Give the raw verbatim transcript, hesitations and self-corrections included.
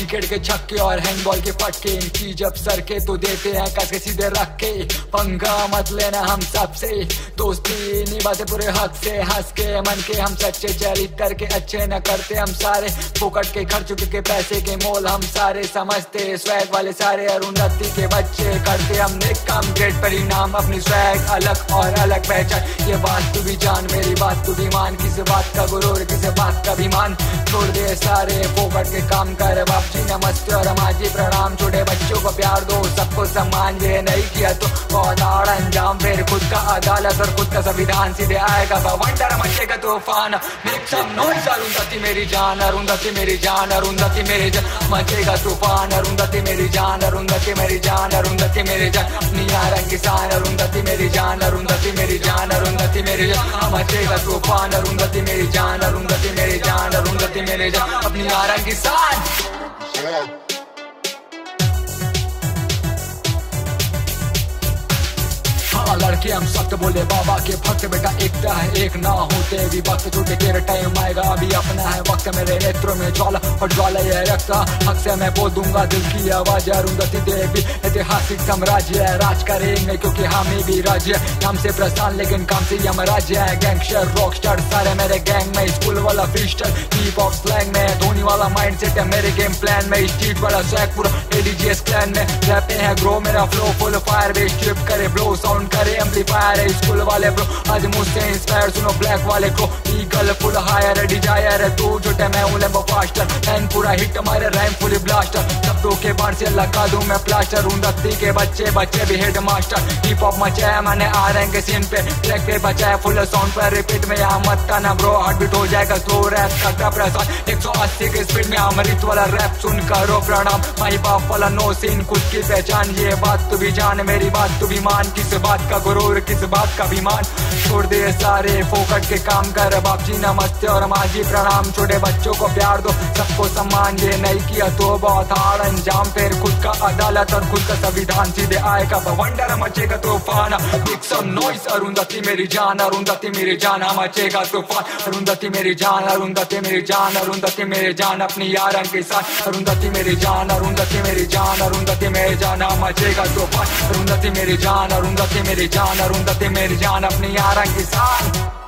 Cricket के छक्के और हैंडबॉल के फटके, इनकी जब सर के तो देते हैं कस के सीधे रख के। पंगा मत लेना हम सबसे, दोस्ती निभाते पूरे हक से। हंस के मन के हम सच्चे, चरित्र के अच्छे न करते हम सारे। फोकट के खर्च के पैसे के मोल हम सारे समझते। स्वैग वाले सारे अरुंधति के बच्चे, करते हम नेक काम, ग्रेट परिणाम। अपनी स्वैग अलग और अलग पहचान, ये बात तू भी जान, मेरी बात तू भी मान। किस बात का गुरूर, किस बात का अभिमान, छोड़ दे सारे फोकट के काम कर। बाप जी नमस्ते और माँ जी प्रणाम, छोटे बच्चों को प्यार दो, सबको सम्मान। ये नहीं किया तो बहुत हार्ड अंजाम, फिर खुद का अदालत और खुद का संविधान। सीधे आएगा बवंडर, मचेगा तूफान। Make some noise, अरुंधति मेरी जान, अरुंधति मेरी जान, अरुंधति मेरी जान। मचेगा तूफान, अरुंधति मेरी जान, अरुंधति मेरी जान, अरुंधति मेरी जान। अपनी यारंग की शान, अरुंधति मेरी जान, अरुंधति मेरी जान, अरुंधति मेरी जान। मचेगा तूफान, अरुंधति मेरी जान, अरुंधति मेरी जान, अरुंधति मेरी जान। अपनी यारंग की शान। हाँ, लड़के हम सख्त, बोले बाबा के भक्त। बेटा, एकता है एक ना होते विभक्त, छोटे तेरा टाइम आएगा, अभी अपना है वक्त। मेरे नेत्रों में ज्वाला और ज्वाला ये रक्त, हक से मैं बोल दूंगा दिल की आवाज। अरुंधति देवी ऐतिहासिक साम्राज्य है, राज करेंगे क्योंकि हम ही भी राज्य। नाम से प्रस्थान लेकिन काम से यमराज है। गैंगस्टर रॉकस्टार सारे मेरे गैंग में, स्कूल वाला फ्रीस्टाइल हिप हॉप स्लैंग में। धोनी वाला माइंडसेट है मेरे गेम प्लान में, स्ट्रीट वाला स्वैग पूरा एडीजीएस क्लैन में। रैप में है ग्रो मेरा फ्लो, फुल फायर बेस ट्रिप करे ब्लो, साउंड करे एम्पलीफायर है स्कूल वाले ब्रो। आज मुझसे इंस्पायर सुनो ब्लैक वाले को, ईगल फुल हायर डिजायर है तू, छोटे मैं हूँ लैम्बो फास्टर। एंड पूरा हिट मारे राइम फुल ब्लास्टर, शब्दों के बाण से लगा दूं मैं प्लास्टर। अरुंधति के बच्चे, बच्चे भी हेड मास्टर। हिप हॉप मचाया मैंने आरएन के सीन पे, ट्रैक पे बचाया फुल साउंड पर रिपीट में। यहाँ मत आना ब्रो, हार्ट बीट हो जाएगा स्लो, रैप करता प्रशांत एक सौ अस्सी की स्पीड में। अमृत वाला रैप सुन करो प्रणाम, माई बाप वाला नो सीन, खुद की पहचान। ये बात तू भी जान, मेरी बात तू भी मान। किस बात का गुरूर, किस बात का अभिमान, छोड़ दे सारे फोकट के काम कर। बाप जी नमस्ते और माँ जी प्रणाम, छोटे बच्चों को प्यार दो, सबको सम्मान। ये नहीं किया तो बहुत हार्ड अंजाम, फिर खुद का अदालत और खुद का संविधान। सीधे आएगा बवंडर, मचेगा तूफान। Make some noise, अरुंधति मेरी जान, अरुंधति मेरी जान, मचेगा तूफान। अरुंधति मेरी जान, अरुंधति मेरी जान, अरुंधति मेरी जान। अपनी यारंग के साथ अरुंधति मेरी जान, अरुंधति मेरी जान, अरुंधति मेरी जान, मचेगा तूफान। अरुंधति मेरी जान, अरुंधति मेरी जान, अरुंधति मेरी जान। अपनी यारंग के साथ